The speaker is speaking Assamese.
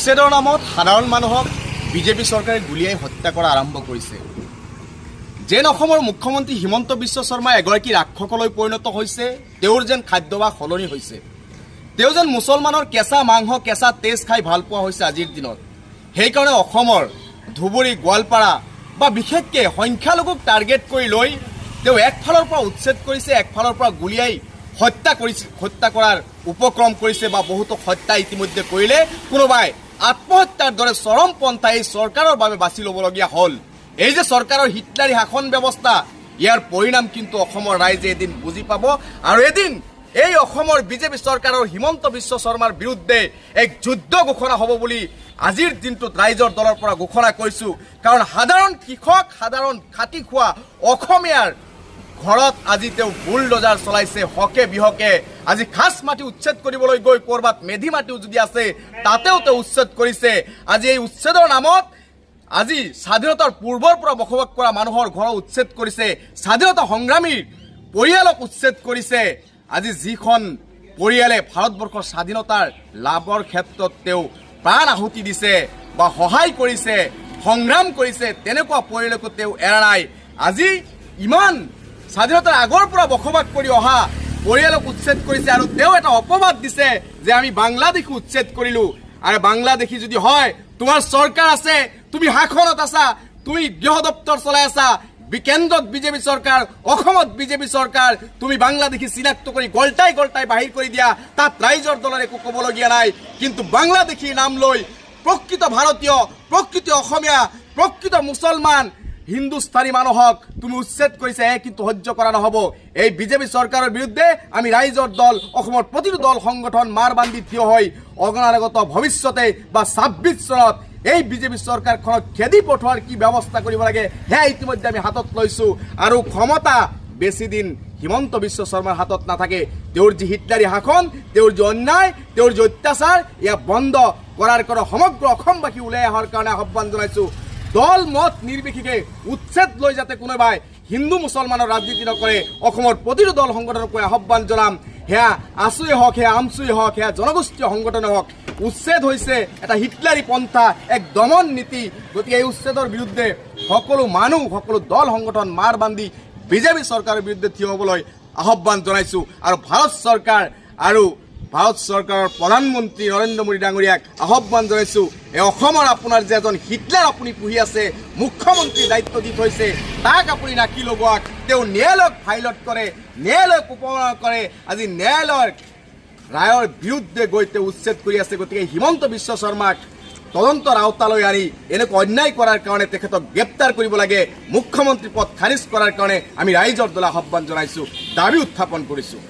উচ্ছেদৰ নামত সাধাৰণ মানুহক বিজেপি চৰকাৰে গুলীয়াই হত্যা কৰা আৰম্ভ কৰিছে। যেন অসমৰ মুখ্যমন্ত্ৰী হিমন্ত বিশ্ব শৰ্মা এগৰাকী ৰাক্ষসলৈ পৰিণত হৈছে। তেওঁৰ যেন খাদ্যাভ্যাস সলনি হৈছে। তেওঁ যেন মুছলমানৰ কেঁচা মাংস, কেঁচা তেজ খাই ভাল পোৱা হৈছে আজিৰ দিনত। সেইকাৰণে অসমৰ ধুবুৰী, গোৱালপাৰা বা বিশেষকৈ সংখ্যালঘুক টাৰ্গেট কৰি লৈ তেওঁ একফালৰ পৰা উচ্ছেদ কৰিছে, একফালৰ পৰা গুলীয়াই হত্যা কৰিছে, হত্যা কৰাৰ উপক্ৰম কৰিছে বা বহুতক হত্যা ইতিমধ্যে কৰিলে। কোনোবাই আত্মহত্যাৰ দৰে চৰম পন্থা এই চৰকাৰৰ বাবে বাছি ল'বলগীয়া হ'ল। এই যে চৰকাৰৰ হিটলাৰী শাসন ব্যৱস্থা, ইয়াৰ পৰিণাম কিন্তু অসমৰ ৰাইজে এদিন বুজি পাব আৰু এদিন এই অসমৰ বিজেপি চৰকাৰৰ হিমন্ত বিশ্ব শৰ্মাৰ বিৰুদ্ধে এক যুদ্ধ ঘোষণা হ'ব বুলি আজিৰ দিনটোত ৰাইজৰ দলৰ পৰা ঘোষণা কৰিছোঁ। কাৰণ সাধাৰণ কৃষক, সাধাৰণ খাটি খোৱা অসমীয়াৰ ঘৰত আজি তেওঁ বুলডজাৰ চলাইছে হকে বিহকে। আজি খাচ মাটি উচ্ছেদ কৰিবলৈ গৈ ক'ৰবাত মেধি মাটিও যদি আছে, তাতেও তেওঁ উচ্ছেদ কৰিছে। আজি এই উচ্ছেদৰ নামত আজি স্বাধীনতাৰ পূৰ্বৰ পৰা বসবাস কৰা মানুহৰ ঘৰ উচ্ছেদ কৰিছে, স্বাধীনতা সংগ্ৰামীৰ পৰিয়ালক উচ্ছেদ কৰিছে। আজি যিখন পৰিয়ালে ভাৰতবৰ্ষৰ স্বাধীনতাৰ লাভৰ ক্ষেত্ৰত তেওঁ প্ৰাণ আহুতি দিছে বা সহায় কৰিছে, সংগ্ৰাম কৰিছে, তেনেকুৱা পৰিয়ালকো তেওঁ এৰা নাই। আজি ইমান স্বাধীনতাৰ আগৰ পৰা বসবাস কৰি অহা পৰিয়ালক উচ্ছেদ কৰিছে আৰু তেওঁ এটা অপবাদ দিছে যে আমি বাংলাদেশী উচ্ছেদ কৰিলো। আৰু বাংলাদেশী যদি হয়, তোমাৰ চৰকাৰ আছে, তুমি শাসনত আছা, তুমি গৃহ দপ্তৰ চলাই আছা, কেন্দ্ৰত বিজেপি চৰকাৰ, অসমত বিজেপি চৰকাৰ, তুমি বাংলাদেশী চিনাক্ত কৰি গল্টাই গল্টাই বাহিৰ কৰি দিয়া, তাত ৰাইজৰ দলৰ একো ক'বলগীয়া নাই। কিন্তু বাংলাদেশীৰ নাম লৈ প্ৰকৃত ভাৰতীয়, প্ৰকৃত অসমীয়া, প্ৰকৃত মুছলমান, হিন্দুস্তানী মানুহক তুমি উচ্ছেদ কৰিছে, এ কিন্তু সহ্য কৰা নহ'ব। এই বিজেপি চৰকাৰৰ বিৰুদ্ধে আমি ৰাইজৰ দল, অসমৰ প্ৰতিটো দল সংগঠন মাৰ বান্ধি থিয় হৈ অনাগত ভৱিষ্যতে বা 26 চনত এই বিজেপি চৰকাৰখনক খেদি পঠোৱাৰ কি ব্যৱস্থা কৰিব লাগে, সেয়া ইতিমধ্যে আমি হাতত লৈছোঁ। আৰু ক্ষমতা বেছি দিন হিমন্ত বিশ্ব শৰ্মাৰ হাতত নাথাকে। তেওঁৰ যি হিটলাৰী শাসন, তেওঁৰ যি অন্যায়, তেওঁৰ যি অত্যাচাৰ, ইয়াক বন্ধ কৰাৰ কাৰণে সমগ্ৰ অসমবাসী ওলাই অহাৰ কাৰণে আহ্বান জনাইছোঁ। দল মত নিৰ্বিশেষে উচ্ছেদ লৈ যাতে কোনোবাই হিন্দু মুছলমানৰ ৰাজনীতি নকৰে, অসমৰ প্ৰতিটো দল সংগঠনক মই আহ্বান জনাম। সেয়া আছুৱে হওক, সেয়া আমচুৱে হওক, সেয়া জনগোষ্ঠীয় সংগঠনে হওক, উচ্ছেদ হৈছে এটা হিটলাৰী পন্থা, এক দমন নীতি। গতিকে এই উচ্ছেদৰ বিৰুদ্ধে সকলো মানুহ, সকলো দল সংগঠন মাৰ বান্ধি বিজেপি চৰকাৰৰ বিৰুদ্ধে থিয় হ'বলৈ আহ্বান জনাইছোঁ আৰু ভাৰত চৰকাৰ আৰু ভাৰত চৰকাৰৰ প্ৰধানমন্ত্ৰী নৰেন্দ্ৰ মোদী ডাঙৰীয়াক আহ্বান জনাইছোঁ। এই অসমৰ আপোনাৰ যে এজন হিটলাৰ আপুনি পুহি আছে, মুখ্যমন্ত্ৰীৰ দায়িত্ব দি থৈছে, তাক আপুনি নাকি লগোৱাক। তেওঁ ন্যায়ালয়ক ভাইলেট কৰে, ন্যায়ালয়ক উপমানা কৰে। আজি ন্যায়ালয়ৰ ৰায়ৰ বিৰুদ্ধে গৈ তেওঁ উচ্ছেদ কৰি আছে। গতিকে হিমন্ত বিশ্ব শৰ্মাক তদন্তৰ আওতালৈ আনি এনেকুৱা অন্যায় কৰাৰ কাৰণে তেখেতক গ্ৰেপ্তাৰ কৰিব লাগে। মুখ্যমন্ত্ৰী পদ খাৰিজ কৰাৰ কাৰণে আমি ৰাইজৰ দলে আহ্বান জনাইছোঁ, দাবী উত্থাপন কৰিছোঁ।